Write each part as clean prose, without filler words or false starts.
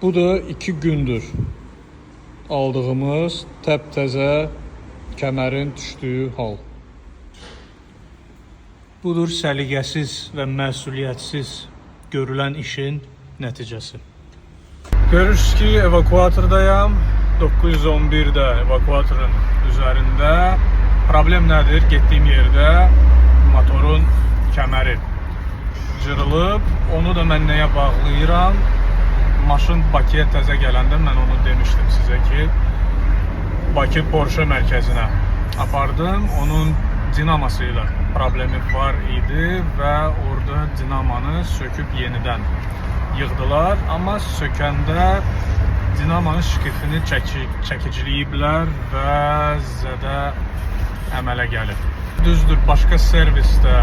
Bu da 2 gündür aldığımız təptəzə kəmərin düşdüyü hal. Budur səliqəsiz və məsuliyyətsiz görülən işin nəticəsi. Görürsünüz ki, evakuatordayam. 911-də evakuatorun üzərində. Problem nədir? Getdiyim yerdə motorun kəməri cırılıb. Onu da mən nəyə bağlayıram? Maşın Bakıya təzə gələndə mən onu demişdim sizə ki, Bakı Porsche mərkəzinə apardım. Onun dinaması ilə problemi var idi və orada dinamanı söküb yenidən yığdılar. Amma sökəndə dinamanın şkifini çəkiciləyiblər və zədə əmələ gəlib. Düzdür, başqa servisdə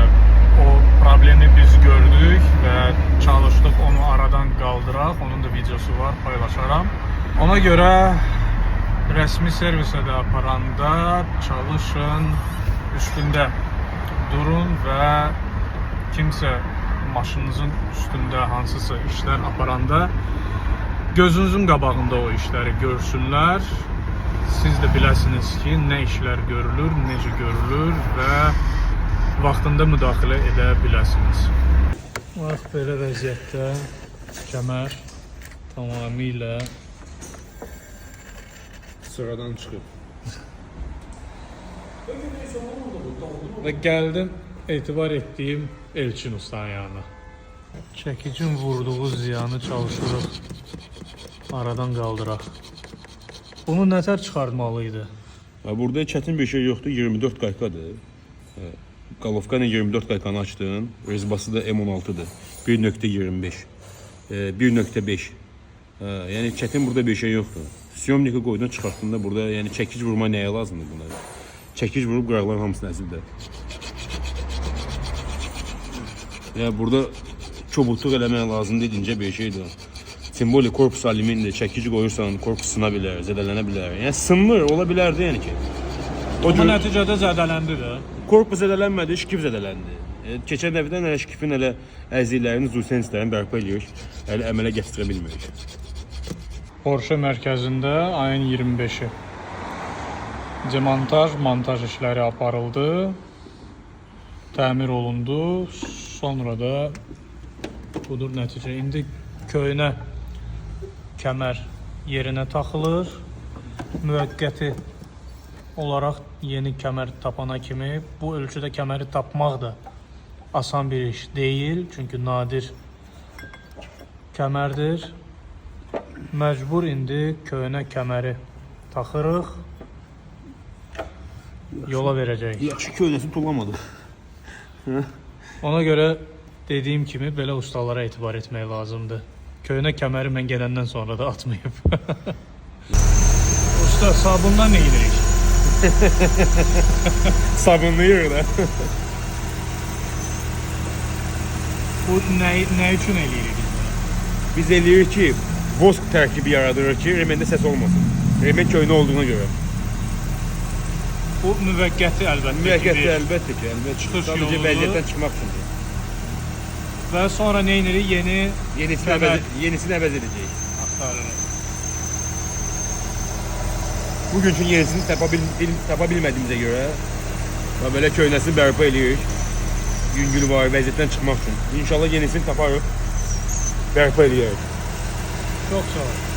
o problemi biz gördük və çalışdıq onu aradan qaldıraq. Onun da videosu var, paylaşaram. Ona görə rəsmi servisə də aparanda çalışın, üstündə durun və kimsə maşınınızın üstündə hansısa işlər aparanda gözünüzün qabağında o işləri görsünlər. Siz də biləsiniz ki, nə işlər görülür, necə görülür və vaxtında müdaxilə edə biləsiniz. Bax belə vəziyyətdə kəmər tamamilə Sıradan çıxıb. Və gəldim etibar etdiyim Elçin ustanın yanına. Çəkicin vurduğu ziyanı çalışırıq aradan qaldıraq. Bunu nətər çıxartmalı idi? Ha, burada çətin bir şey yoxdur. 24 qaykadır. Qalovka ilə 24 qaykanı açdın. Rezbası da M16-dır. 1.25. 1.5. Yəni çətin burada bir şey yoxdur. Syomniki qoydun, çıxartdın da burada, yəni çəkic vurma nəyə lazımdır buna? Çəkic vurub qıraqların hamısını əzib də. Ya burada çobutluq eləmək lazım deyil, incə bir şeydir. Simvoli korpus alümindir. Çəkic qoyursan, korpus sına bilər, zədələnə bilər. Yəni sınmır, ola bilərdi yəni ki. O Amma cür nəticədə zədələndi də. korpus zədələnmədi, şkif zədələndi. Keçən dəfədən elə şkifin elə əziklərini, zusenslərini bərpa eləyirik. Hələ əmələ gətirə bilmirik. Porsche mərkəzində ayın 25-i demontaj, montaj işləri aparıldı. Təmir olundu. Sonra da budur nəticə. İndi köhnə kəmər yerinə taxılır. Müvəqqəti olaraq yeni kəmər tapana kimi bu ölçüdə kəməri tapmaq da asan bir iş deyil. Çünki nadir kəmərdir. Məcbur indi köhnə kəməri taxırıq. Yola verəcəyik. Yaxşı köhnəsini tullamadıq. Ona görə dediyim kimi belə ustalara etibar etmək lazımdır. Köhnə kəməri mən gedəndən sonra da atmayıb. Usta, sabundan nə edirik? Sabunlayır da. Bu nə üçün eləyirik biz bunu? Biz eləyirik ki, vosk tərkibi yaradırıq ki, remendə səs olmasın. Remen köhnə olduğuna görə. Bu müvəqqəti əlbəttə ki, Müvəqqəti bir. əlbəttə ki, əlbəttə. Çıxış Sadəcə yoludur. vəziyyətdən çıxmaq üçündür. Və sonra nə edirik? Yeni Yenisini Kəmər. yenisini əvəz edəcəyik. axtarırıq. Bugünkü yenisini tapa bilmədiyimizə görə və belə köhnəsini bərpa eləyirik. Yüngül var vəziyyətdən çıxmaq üçün. İnşallah yenisini taparıq. Bərpa eləyərik. Çox sağ ol.